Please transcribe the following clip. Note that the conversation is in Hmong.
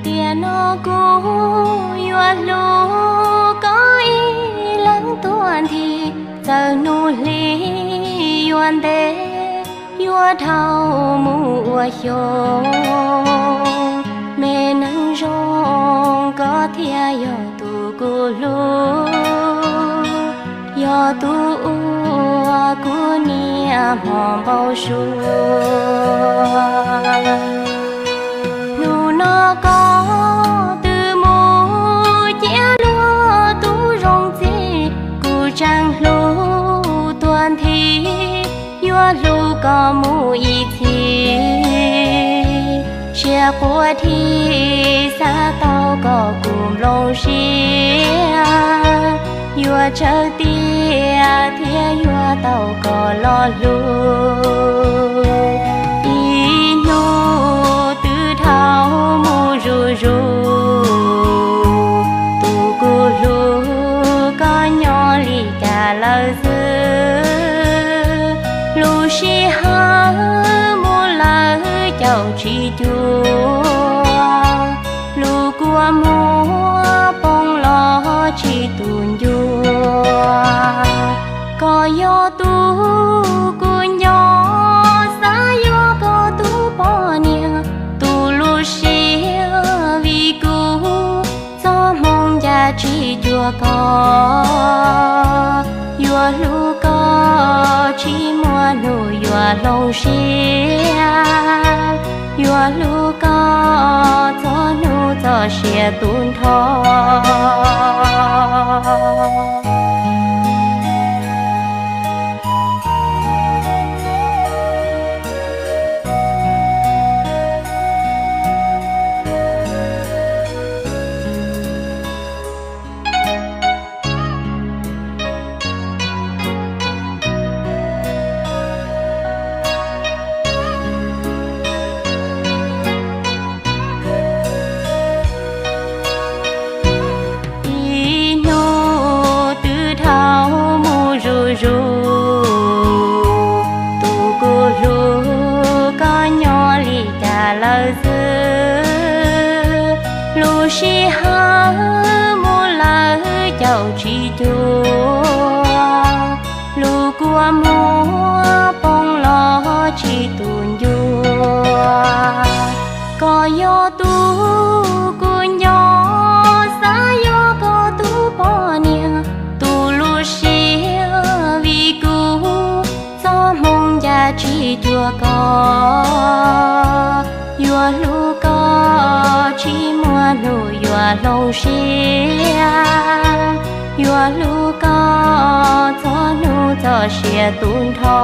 Tiam no kuv yuav hlub koj ib leeg tuag nthi, txawm hnub hli yuav ntev, yuav dhau mus ua xyoo. Me neeg zoo, koj thiaj yog tus kuv hlub, yog tus uas kuv niaj hmo npau suav. Hnub no koj twb mus cia luag tub zoo txiv, kuv tseem hlub tuag nthi, yuav hlub koj mus ib txhis. Siab quaj dhi, xav tau koj kuv nplooj siab, yuav tsawg tiam thiaj yuav tau koj los hlub. Ib hnub twb dhau mus zuj zus, tus kuv hlub koj nyob li cas lawm xwb. Lub sij hawm mus lawm caum tsis cuag, lub kua muag poob los tsis tu ncua. Koj yog tus kuv nco, xav yuav koj tus poj niam, tu lub siab vim kuv, txoj hmoo ncaj tsis cuag koj. Yuav hlub koj tsis muaj hnub yuav hloov siab, yuav hlub koj txog hnub txoj sia tu nrho. Ib hnub twb dhau mus zuj zus, tus kuv hlub koj nyob li cas lawm xwb. Lub sij hawm mus lawm caum tsis cuag, lub kua muag poob los tsis tu ncua. Koj yog tus kuv nco, xav yuav koj tus poj niam, tu lub siab vim kuv, txoj hmoo ncaj tsis cuag koj. Yuav hlub koj tsis muaj hnub yuav hloov siab, yuav hlub koj txog hnub txoj sia tu nrho.